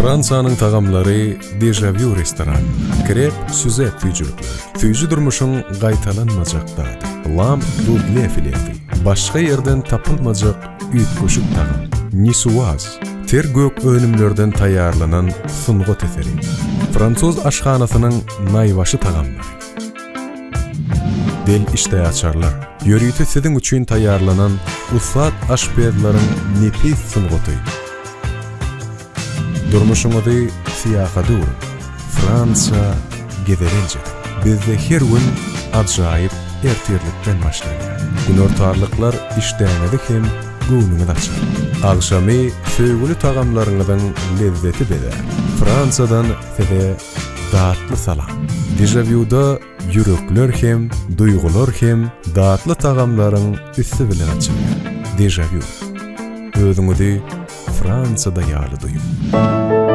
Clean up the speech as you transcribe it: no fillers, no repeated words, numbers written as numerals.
Fransiýanyň tagamlary Dežawýu restoranynda. Krep Sýuzet süýjülikleri. Süýji durmuşyň gaýtalanmajak dady. Lam dudle fileti. Başga ýerden tapylmajak üýtgeşik tagam. Nisuaz. Ter gök önümlerden taýýarlanan sungat eseri. Fransuz aşhanasynyň naýbaşy tagamlary. Del işdäaçarlar. Ýörite siziň üçin taýýarlanan ussat aşpezleriň nepis sungaty. Durmuşyňyzy syýahata öwrüň. Fransiýa gezelenç ediň. Bizde her gün ajaýyp ertirlikden başlanýar. Günortanlyklar işdäňizi hem göwnüňizi açar. Agşamy söýgüli tagamlaryňyzyň lezzeti bezär. Fransiýadan size datly salam. Dejawýuda ýürekler hem, duýgular hem datly tagamlaryň üsti bilen açylýar. Dejawýu. Özüňizi Fransiýada ýaly duýuň.